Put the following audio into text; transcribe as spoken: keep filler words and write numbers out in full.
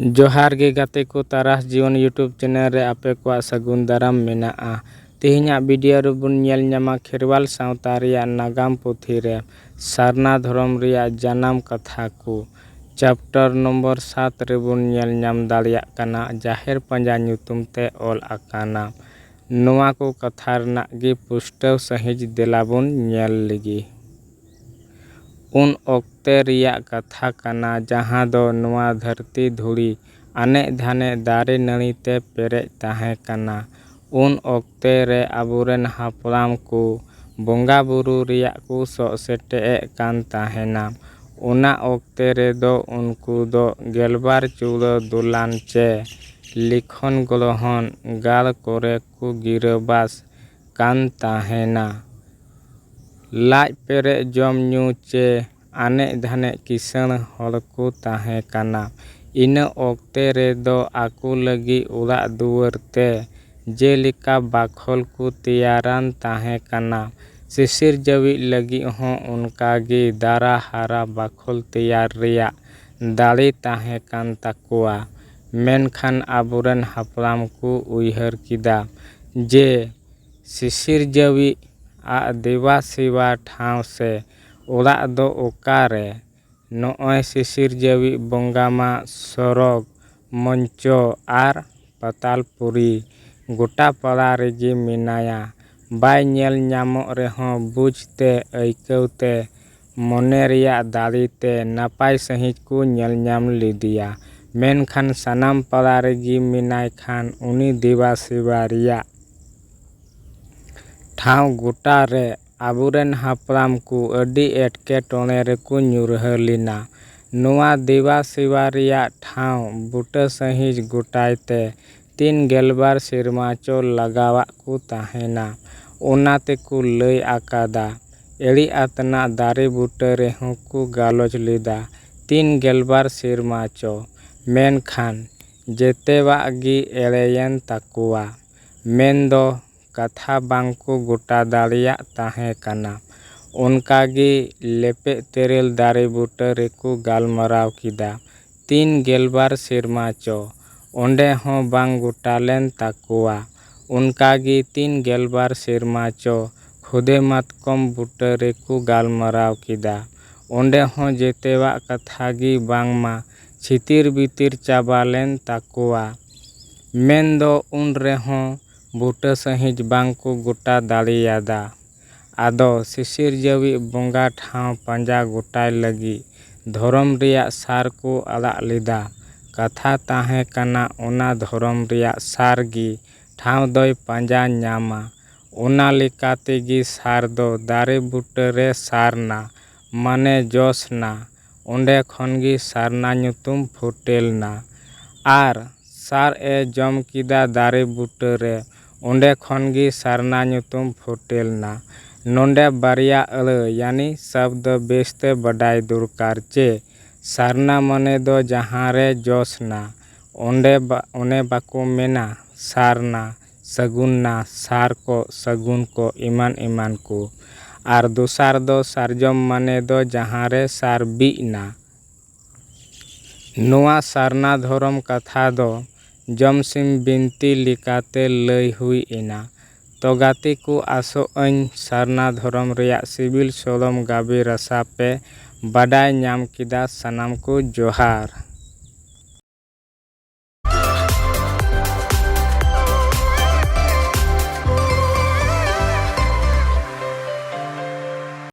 ᱡᱚᱦᱟᱨ ᱜᱮ ᱜᱟᱛᱮ ᱠᱚ, ᱛᱟᱨᱟᱥ ᱡᱤᱭᱚᱱ YouTube channel ᱨᱮ ᱟᱯᱮ ᱠᱚᱣᱟᱜ ᱥᱟᱹᱜᱩᱱ ᱫᱟᱨᱟᱢ ᱢᱮᱱᱟᱜᱼᱟ᱾ ᱛᱮᱦᱮᱧᱟᱜ video ᱨᱮᱵᱚᱱ ᱧᱮᱞ ᱧᱟᱢᱟ ᱠᱷᱮᱨᱣᱟᱞ ᱥᱟᱶᱛᱟ ᱨᱮᱭᱟᱜ ᱱᱟᱜᱟᱢ ᱯᱩᱛᱷᱤ ᱨᱮ ᱥᱟᱨᱱᱟ ᱫᱷᱚᱨᱚᱢ ᱨᱮᱭᱟᱜ ᱡᱟᱱᱟᱢ ᱠᱟᱛᱷᱟ ᱠᱚ᱾ Chapter number ᱥᱟᱛ ᱨᱮᱵᱚᱱ ᱧᱮᱞ ᱧᱟᱢ ᱫᱟᱲᱮᱭᱟᱜ ᱠᱟᱱᱟ ᱡᱟᱦᱮᱨ ᱯᱟᱸᱡᱟ ᱧᱩᱛᱩᱢ ᱛᱮ ᱚᱞ ᱟᱠᱟᱱᱟ᱾ ᱱᱚᱣᱟ ᱠᱚ ᱠᱟᱛᱷᱟ ᱨᱮᱱᱟᱜ ᱜᱮ ᱯᱩᱥᱴᱟᱹᱣ ᱥᱟᱺᱦᱤᱡ ᱫᱮᱞᱟ ᱵᱚᱱ ᱧᱮᱞ ᱞᱮᱜᱮ᱾ ᱩᱱ ᱚᱠᱛᱮ ᱨᱮᱭᱟᱜ ᱠᱟᱛᱷᱟ ᱠᱟᱱᱟ, ᱡᱟᱦᱟᱸ ᱫᱚ ᱱᱚᱣᱟ ᱫᱷᱟᱹᱨᱛᱤ ᱫᱷᱩᱲᱤ ᱟᱱᱮᱡ ᱫᱷᱟᱱᱮᱡ ᱫᱟᱨᱮ ᱱᱟᱹᱲᱤ ᱛᱮ ᱯᱮᱨᱮᱡ ᱛᱟᱦᱮᱸ ᱠᱟᱱᱟ᱾ ᱩᱱ ᱚᱠᱛᱮ ᱨᱮ ᱟᱵᱚᱨᱮᱱ ᱦᱟᱯᱲᱟᱢ ᱠᱚ ᱵᱚᱸᱜᱟ ᱵᱩᱨᱩ ᱨᱮᱭᱟᱜ ᱠᱚ ᱥᱚᱜ ᱥᱮᱴᱮᱡ ᱮᱫ ᱠᱟᱱ ᱛᱟᱦᱮᱱᱟ᱾ ᱚᱱᱟ ᱚᱠᱛᱮ ᱨᱮᱫᱚ ᱩᱱᱠᱩ ᱫᱚ ᱜᱮᱞᱵᱟᱨ ᱪᱩᱲᱟᱹ ᱫᱚᱞᱟᱱ ᱪᱮ ᱞᱤᱠᱷᱚᱱ ᱜᱨᱚᱦᱚᱱ ᱜᱟᱲ ᱠᱚᱨᱮ ᱠᱚ ᱜᱤᱨᱟᱹᱵᱟᱥ ᱠᱟᱱ ᱛᱟᱦᱮᱱᱟ᱾ ᱞᱟᱡ ᱯᱮᱨᱮᱡ ᱡᱚᱢ ᱧᱩ ᱪᱮ ᱟᱱᱮᱡ ᱫᱷᱟᱱᱮᱡ ᱠᱤᱥᱟᱹᱬ ᱦᱚᱲ ᱠᱚ ᱛᱟᱦᱮᱸ ᱠᱟᱱᱟ᱾ ᱤᱱᱟᱹ ᱚᱠᱛᱮ ᱨᱮᱫᱚ ᱟᱠᱚ ᱞᱟᱹᱜᱤᱫ ᱚᱲᱟᱜ ᱫᱩᱣᱟᱹᱨ ᱛᱮ ᱡᱮᱞᱮᱠᱟ ᱵᱟᱠᱷᱳᱞ ᱠᱚ ᱛᱮᱭᱟᱨᱟᱱ ᱛᱟᱦᱮᱸ ᱠᱟᱱᱟ, ᱥᱤᱥᱤᱨᱡᱟᱹᱣᱤᱡ ᱞᱟᱹᱜᱤᱫ ᱦᱚᱸ ᱚᱱᱠᱟ ᱜᱮ ᱫᱟᱨᱟ ᱦᱟᱨᱟ ᱵᱟᱠᱷᱳᱞ ᱛᱮᱭᱟᱨ ᱨᱮᱭᱟᱜ ᱫᱟᱲᱮ ᱛᱟᱦᱮᱸ ᱠᱟᱱ ᱛᱟᱠᱚᱣᱟ᱾ ᱢᱮᱱᱠᱷᱟᱱ ᱟᱵᱚᱨᱮᱱ ᱦᱟᱯᱲᱟᱢ ᱠᱚ ᱩᱭᱦᱟᱹᱨ ᱠᱮᱫᱟ ᱡᱮ ᱥᱤᱥᱤᱨᱡᱟᱹᱣᱤᱡ ᱟᱜ ᱫᱮᱵᱟ ᱥᱮᱵᱟ ᱴᱷᱟᱶ ᱥᱮ ᱚᱲᱟᱜ ᱫᱚ ᱚᱠᱟᱨᱮ? ᱱᱚᱜᱼᱚᱭ ᱥᱤᱥᱤᱨᱡᱟᱹᱣᱤᱡ ᱵᱚᱸᱜᱟ ᱢᱟ ᱥᱚᱨᱚᱜᱽ, ᱢᱚᱧᱪᱚ ᱟᱨ ᱯᱟᱛᱟᱞᱯᱩᱨᱤ ᱜᱚᱴᱟ ᱯᱟᱲᱟ ᱨᱮᱜᱮ ᱢᱮᱱᱟᱭᱟ᱾ ᱵᱟᱭ ᱧᱮᱞ ᱧᱟᱢᱚᱜ ᱨᱮᱦᱚᱸ ᱵᱩᱡᱽ ᱛᱮ, ᱟᱹᱭᱠᱟᱹᱣ ᱛᱮ, ᱢᱚᱱᱮ ᱨᱮᱭᱟᱜ ᱫᱟᱲᱮ ᱛᱮ ᱱᱟᱯᱟᱭ ᱥᱟᱺᱦᱤᱡ ᱠᱚ ᱧᱮᱞ ᱧᱟᱢ ᱞᱮᱫᱮᱭᱟ᱾ ᱢᱮᱱᱠᱷᱟᱱ ᱥᱟᱱᱟᱢ ᱯᱟᱲᱟ ᱨᱮᱜᱮ ᱢᱮᱱᱟᱭ ᱠᱷᱟᱱ ᱩᱱᱤ ᱫᱮᱵᱟ ᱥᱮᱵᱟ ᱨᱮᱭᱟᱜ ᱴᱷᱟᱶ ᱜᱚᱴᱟ ᱨᱮ ᱟᱵᱚᱨᱮᱱ ᱦᱟᱯᱲᱟᱢ ᱠᱚ ᱟᱹᱰᱤ ᱮᱴᱠᱮᱴᱚᱬᱮ ᱨᱮᱠᱚ ᱧᱩᱨᱦᱟᱹ ᱞᱮᱱᱟ᱾ ᱱᱚᱣᱟ ᱫᱮᱵᱟ ᱥᱮᱵᱟ ᱨᱮᱭᱟᱜ ᱴᱷᱟᱶ ᱵᱩᱴᱟᱹ ᱥᱟᱺᱦᱤᱡ ᱜᱚᱴᱟᱭ ᱛᱮ ᱛᱤᱱ ᱜᱮᱞᱵᱟᱨ ᱥᱮᱨᱢᱟ ᱪᱚ ᱞᱟᱜᱟᱣᱟᱜ ᱠᱚ ᱛᱟᱦᱮᱱᱟ᱾ ᱚᱱᱟ ᱛᱮᱠᱚ ᱞᱟᱹᱭ ᱟᱠᱟᱫᱟ, ᱮᱲᱮ ᱟᱛᱱᱟᱜ ᱫᱟᱨᱮ ᱵᱩᱴᱟᱹ ᱨᱮᱦᱚᱸ ᱠᱚ ᱜᱟᱞᱚᱪ ᱞᱮᱫᱟ ᱛᱤᱱ ᱜᱮᱞᱵᱟᱨ ᱥᱮᱨᱢᱟ ᱪᱚ᱾ ᱢᱮᱱᱠᱷᱟᱱ ᱡᱮᱛᱮᱣᱟᱜ ᱜᱮ ᱮᱲᱮᱭᱮᱱ ᱛᱟᱠᱚᱣᱟ᱾ ᱢᱮᱱᱫᱚ ᱠᱟᱛᱷᱟ ᱵᱟᱝ ᱠᱚ ᱜᱚᱴᱟ ᱫᱟᱲᱮᱭᱟᱜ ᱛᱟᱦᱮᱸ ᱠᱟᱱᱟ᱾ ᱚᱱᱠᱟ ᱜᱮ ᱞᱮᱯᱮᱫ ᱛᱮᱨᱮᱞ ᱫᱟᱨᱮ ᱵᱩᱴᱟᱹ ᱨᱮᱠᱚ ᱜᱟᱞᱢᱟᱨᱟᱣ ᱠᱮᱫᱟ ᱛᱤᱱ ᱜᱮᱞᱵᱟᱨ ᱥᱮᱨᱢᱟ ᱪᱚ, ᱚᱸᱰᱮ ᱦᱚᱸ ᱵᱟᱝ ᱜᱚᱴᱟ ᱞᱮᱱ ᱛᱟᱠᱚᱣᱟ᱾ ᱚᱱᱠᱟ ᱜᱮ ᱛᱤᱱ ᱜᱮᱞᱵᱟᱨ ᱥᱮᱨᱢᱟ ᱪᱚ, ᱠᱷᱩᱫᱮ ᱢᱟᱛᱠᱚᱢ ᱵᱩᱴᱟᱹ ᱨᱮᱠᱚ ᱜᱟᱞᱢᱟᱨᱟᱣ ᱠᱮᱫᱟ᱾ ᱚᱸᱰᱮ ᱦᱚᱸ ᱡᱮᱛᱮᱣᱟᱜ ᱠᱟᱛᱷᱟ ᱜᱮ ᱵᱟᱝᱢᱟ ᱪᱷᱤᱛᱤᱨ ᱵᱤᱛᱤᱨ ᱪᱟᱵᱟ ᱞᱮᱱ ᱛᱟᱠᱚᱣᱟ᱾ ᱢᱮᱱᱫᱚ ᱩᱱ ᱨᱮᱦᱚᱸ ᱵᱩᱴᱟᱹ ᱥᱟᱺᱦᱤᱡ ᱵᱟᱝ ᱠᱚ ᱜᱚᱴᱟ ᱫᱟᱲᱮᱭᱟᱫᱟ᱾ ᱟᱫᱚ ᱥᱤᱥᱤᱨᱡᱟᱹᱣᱤᱡ ᱵᱚᱸᱜᱟ ᱴᱷᱟᱶ ᱯᱟᱸᱡᱟ ᱜᱚᱴᱟᱭ ᱞᱟᱹᱜᱤᱫ ᱫᱷᱚᱨᱚᱢ ᱨᱮᱭᱟᱜ ᱥᱟᱨ ᱠᱚ ᱟᱲᱟᱜ ᱞᱮᱫᱟ᱾ ᱠᱟᱛᱷᱟ ᱛᱟᱦᱮᱸ ᱠᱟᱱᱟ, ᱚᱱᱟ ᱫᱷᱚᱨᱚᱢ ᱨᱮᱭᱟᱜ ᱥᱟᱨ ᱜᱮ ᱴᱷᱟᱶ ᱫᱚᱭ ᱯᱟᱸᱡᱟ ᱧᱟᱢᱟ᱾ ᱚᱱᱟ ᱞᱮᱠᱟ ᱛᱮᱜᱮ ᱥᱟᱨ ᱫᱚ ᱫᱟᱨᱮ ᱵᱩᱴᱟᱹ ᱨᱮ ᱥᱟᱨ ᱱᱟ, ᱢᱟᱱᱮ ᱡᱚᱥ ᱱᱟ᱾ ᱚᱸᱰᱮ ᱠᱷᱚᱱ ᱜᱮ ᱥᱟᱨᱱᱟ ᱧᱩᱛᱩᱢ ᱯᱷᱩᱴᱮᱞ ᱱᱟ᱾ ᱟᱨ ᱥᱟᱨ ᱮ ᱡᱚᱢ ᱠᱮᱫᱟ ᱫᱟᱨᱮ ᱵᱩᱴᱟᱹ ᱨᱮ, ᱚᱸᱰᱮ ᱠᱷᱚᱱ ᱜᱮ ᱥᱟᱨᱱᱟ ᱧᱩᱛᱩᱢ ᱯᱷᱩᱴᱮᱞ ᱱᱟ᱾ ᱱᱚᱰᱮ ᱵᱟᱨᱭᱟ ᱟᱹᱲᱟᱹ ᱭᱟᱱᱤ ᱥᱟᱵᱫᱚ ᱵᱮᱥᱛᱮ ᱵᱟᱰᱟᱭ ᱫᱚᱨᱠᱟᱨ ᱪᱮ ᱥᱟᱨᱱᱟ ᱢᱟᱱᱮ ᱫᱚ ᱡᱟᱦᱟᱸ ᱨᱮ ᱡᱚᱥ ᱱᱟ, ᱚᱸᱰᱮ ᱵᱟ-, ᱚᱱᱮ ᱵᱟᱠᱚ ᱢᱮᱱᱟ ᱥᱟᱨᱱᱟ, ᱥᱟᱹᱜᱩᱱ ᱱᱟ, ᱥᱟᱨ ᱠᱚ, ᱥᱟᱹᱜᱩᱱ ᱠᱚ, ᱮᱢᱟᱱ ᱮᱢᱟᱱ ᱠᱚ᱾ ᱟᱨ ᱫᱚᱥᱟᱨ ᱫᱚ ᱥᱟᱨᱡᱚᱢ ᱢᱟᱱᱮ ᱫᱚ ᱡᱟᱦᱟᱸ ᱨᱮ ᱥᱟᱨ ᱵᱤᱫ ᱱᱟ᱾ ᱱᱚᱣᱟ ᱥᱟᱨᱱᱟ ᱫᱷᱚᱨᱚᱢ ᱠᱟᱛᱷᱟ ᱫᱚ ᱡᱚᱢᱥᱤᱢ ᱵᱤᱱᱛᱤ ᱞᱮᱠᱟᱛᱮ ᱞᱟᱹᱭ ᱦᱩᱭ ᱮᱱᱟ᱾ ᱛᱚ ᱜᱟᱛᱮ ᱠᱚ, ᱟᱥᱚᱜ ᱟᱹᱧ ᱥᱟᱨᱱᱟ ᱫᱷᱚᱨᱚᱢ ᱨᱮᱭᱟᱜ ᱥᱤᱵᱤᱞ ᱥᱚᱲᱚᱢ ᱜᱟᱵᱮ ᱨᱟᱥᱟ ᱯᱮ ᱵᱟᱰᱟᱭ ᱧᱟᱢ ᱠᱮᱫᱟ᱾ ᱥᱟᱱᱟᱢ ᱠᱚ ᱡᱚᱦᱟᱨ᱾